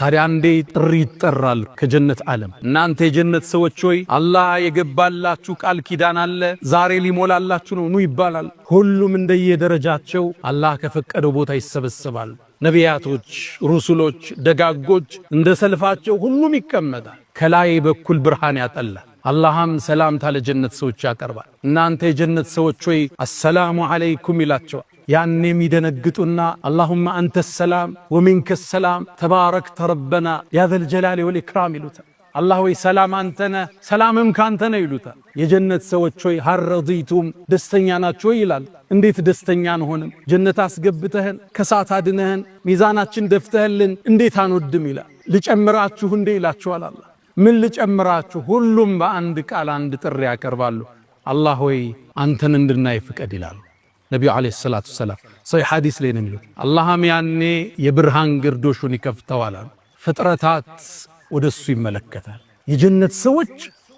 ታዲያ አንዴ ጥሪ ይጠራል ከጀነት ዓለም። እናንተ የጀነት ሰዎች ሆይ፣ አላህ የገባላችሁ ቃል ኪዳን አለ፣ ዛሬ ሊሞላላችሁ ነው፣ ኑ ይባላል። ሁሉም እንደየደረጃቸው አላህ ከፈቀደው ቦታ ይሰበሰባል። ነቢያቶች፣ ሩሱሎች፣ ደጋጎች እንደ ሰልፋቸው ሁሉም ይቀመጣል። ከላይ በኩል ብርሃን ያጠላል። አላህም ሰላምታ ለጀነት ሰዎች ያቀርባል። እናንተ የጀነት ሰዎች ሆይ፣ السلام عليكم ይላቸዋል። ያኔም የሚደነግጡና اللهم أنت السلام ومنك السلام تباركت ربنا يا ذا الجلال والإكرام ይሉታል። አላህ ወይ ሰላም አንተ ነህ፣ ሰላምም ካንተ ነው ይሉታል። የጀነት ሰዎች ሆይ፣ هل رضيتم ደስተኛ ናችሁ ወይ ይላል። እንዴት ደስተኛ አንሆንም? ጀነት አስገብተህን፣ ከሳት አድነህን፣ ሚዛናችን ደፍተህልን እንዴት አንወድም ይላል። ልጨምራችሁ እንዴ ይላችኋል አላህ። ምን ልጨምራችሁ? ሁሉም በአንድ ቃል አንድ ጥሪ ያቀርባሉ። አላህ ሆይ፣ አንተን እንድናይ ፍቀድ ይላሉ። ነቢዩ عليه الصلاة والسلام ሰሒህ ሐዲስ ላይ ነው የሚሉት። አላህም ያኔ የብርሃን ግርዶሹን ይከፍተዋል። ፍጥረታት ወደ እሱ ይመለከታል። የጀነት ሰዎች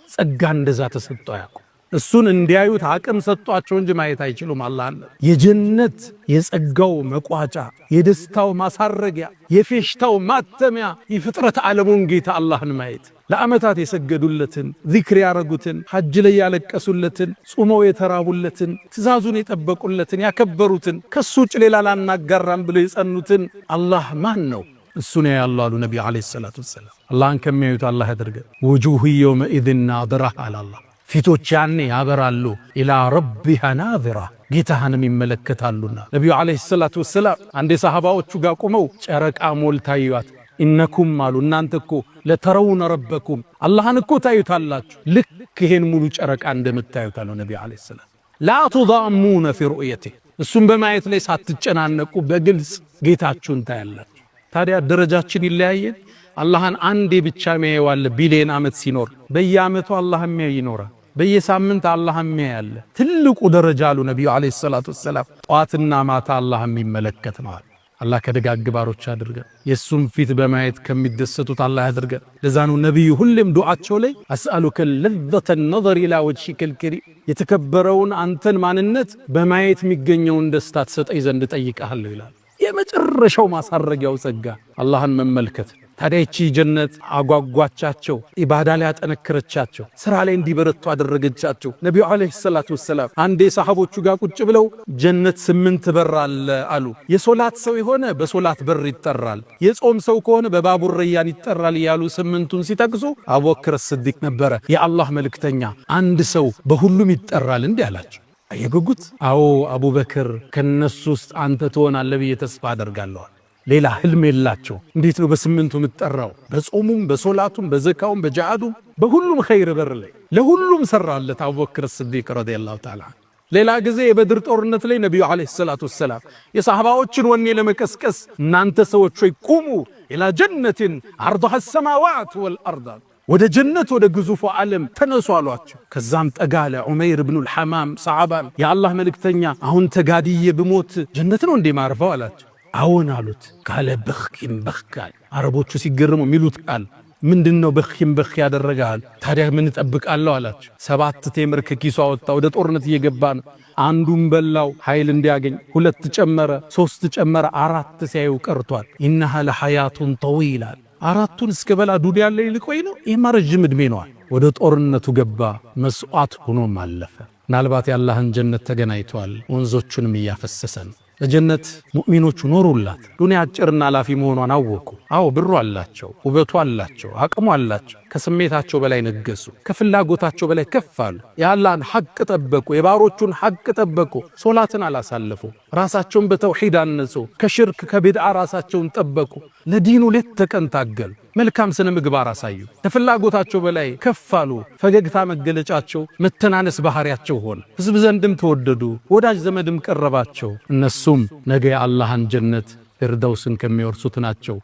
ጸጋ እንደዛ ተሰጥቶ አያውቁም። እሱን እንዲያዩት አቅም ሰጧቸው እንጂ ማየት አይችሉም። አላህ የጀነት የጸጋው መቋጫ፣ የደስታው ማሳረጊያ፣ የፌሽታው ማተሚያ የፍጥረት ዓለሙን ጌታ አላህን ማየት፣ ለዓመታት የሰገዱለትን፣ ዚክር ያረጉትን፣ ሐጅ ላይ ያለቀሱለትን፣ ጾመው የተራቡለትን፣ ትእዛዙን የጠበቁለትን፣ ያከበሩትን፣ ከሱ ውጭ ሌላ ላናጋራም ብለው የጸኑትን አላህ ማን ነው? እሱን ያያሉ አሉ ነቢዩ عليه الصلاة والسلام። አላህን ከሚያዩት አላህ ያደርገን። وجوه يومئذ ناضرة አለ አላህ። ፊቶች ያኔ ያበራሉ። إلى ربها ناظرة፣ ጌታህንም ይመለከታሉና። ነቢዩ عليه الصلاة والسلام አንዴ ሰሃባዎቹ ጋር ቆመው ጨረቃ ሞልታ አዩአት። إنكم አሉ፣ እናንተ እኮ لترون ربكم፣ አላህን እኮ ታዩታላችሁ፣ ልክ ይሄን ሙሉ ጨረቃ እንደምታዩት አሉ ነቢዩ عليه السلام። لا تضامون في رؤيته፣ እሱም በማየት ላይ ሳትጨናነቁ በግልጽ ጌታችሁን ታያላችሁ። ታዲያ ደረጃችን ይለያየን። አላህን አንዴ ብቻ የሚያየው አለ ቢሊየን ዓመት ሲኖር፣ በየዓመቱ አላህ የሚያይ ይኖራል። በየሳምንት አላህ የሚያይ አለ። ትልቁ ደረጃ አሉ ነቢዩ عليه الصلاة والسلام ጠዋትና ማታ አላህ የሚመለከት ነው። አላህ ከደጋግ ባሮች አድርገን፣ የእሱን ፊት በማየት ከሚደሰቱት አላህ ያድርገን። ለዛ ነው ነቢዩ ሁሌም ዱዓቸው ላይ أسألك لذة النظر إلى وجهك الكريم፣ የተከበረውን አንተን ማንነት በማየት የሚገኘውን ደስታ ትሰጠኝ ዘንድ እጠይቅሃለሁ ይላል። የመጨረሻው ማሳረጊያው ጸጋ አላህን መመልከት። ታዲያ ይቺ ጀነት አጓጓቻቸው፣ ኢባዳ ላይ አጠነከረቻቸው፣ ስራ ላይ እንዲበረቱ አደረገቻቸው። ነቢዩ عليه الصلاة والسلام አንዴ ሰሃቦቹ ጋር ቁጭ ብለው ጀነት ስምንት በር አለ አሉ። የሶላት ሰው የሆነ በሶላት በር ይጠራል፣ የጾም ሰው ከሆነ በባቡ ረያን ይጠራል እያሉ ስምንቱን ሲጠቅሱ አቡበክር ስዲቅ ነበረ የአላህ መልእክተኛ፣ አንድ ሰው በሁሉም ይጠራል እንዲህ አላቸው። አየጉጉት። አዎ አቡበክር፣ ከነሱ ውስጥ አንተ ትሆናለህ ብዬ ተስፋ አደርጋለሁ። ሌላ ህልም የላቸው። እንዴት ነው በስምንቱ የምትጠራው? በጾሙም፣ በሶላቱም፣ በዘካውም፣ በጃሃዱም፣ በሁሉም ኸይር በር ላይ ለሁሉም ሰራለት አቡበክር ስዲቅ رضي الله تعالى። ሌላ ጊዜ የበድር ጦርነት ላይ ነቢዩ عليه الصلاة والسلام የሰሃባዎችን ወኔ ለመቀስቀስ እናንተ ሰዎች ሆይ፣ قوموا إلى جنة عرضها السماوات والأرض፣ ወደ ጀነት ወደ ግዙፉ ዓለም ተነሱ አሏቸው። ከዛም ጠጋ አለ ዑመይር ብኑል ሐማም ሰዓባን፣ የአላህ መልእክተኛ፣ አሁን ተጋድዬ ብሞት ጀነት ነው እንዴ ማርፈው አላቸው። አዎን አሉት። قال بخ بخ አለ። አረቦቹ ሲገርሙ የሚሉት ቃል ምንድን ነው? بخ بخ ያደረገሃል? ታዲያ ምን እጠብቃለሁ አላቸው። ሰባት ቴምር ከኪሱ አወጣ። ወደ ጦርነት እየገባ ነው። አንዱን በላው ኃይል እንዲያገኝ፣ ሁለት ጨመረ፣ ሶስት ጨመረ፣ አራት ሲያዩ ቀርቷል። إنها لحياة طويلة፣ አራቱን እስከ በላ ዱንያ ላይ ልቆይ ነው፣ ይህማ ረዥም ዕድሜ ነዋል። ወደ ጦርነቱ ገባ፣ መስዋዕት ሆኖም አለፈ። ምናልባት የአላህን ጀነት ተገናኝቷል። ወንዞቹንም እያፈሰሰ ነው። ለጀነት ሙእሚኖቹ ኖሩላት። ዱንያ አጭርና ላፊ መሆኗን አወቁ። አዎ ብሩ አላቸው፣ ውበቱ አላቸው፣ አቅሙ አላቸው። ከስሜታቸው በላይ ነገሱ፣ ከፍላጎታቸው በላይ ከፍ አሉ። የአላህን ሐቅ ጠበቁ፣ የባሮቹን ሐቅ ጠበቁ። ሶላትን አላሳለፉ፣ ራሳቸውን በተውሂድ አነጹ። ከሽርክ ከቢድዓ ራሳቸውን ጠበቁ። ለዲኑ ሌት ተቀን ታገሉ። መልካም ስነ ምግባር አሳዩ። ከፍላጎታቸው በላይ ከፍ አሉ። ፈገግታ መገለጫቸው፣ መተናነስ ባህሪያቸው ሆነ። ህዝብ ዘንድም ተወደዱ፣ ወዳጅ ዘመድም ቀረባቸው። እነሱም ነገ የአላህን ጀነት ፊርደውስን ከሚወርሱት ናቸው።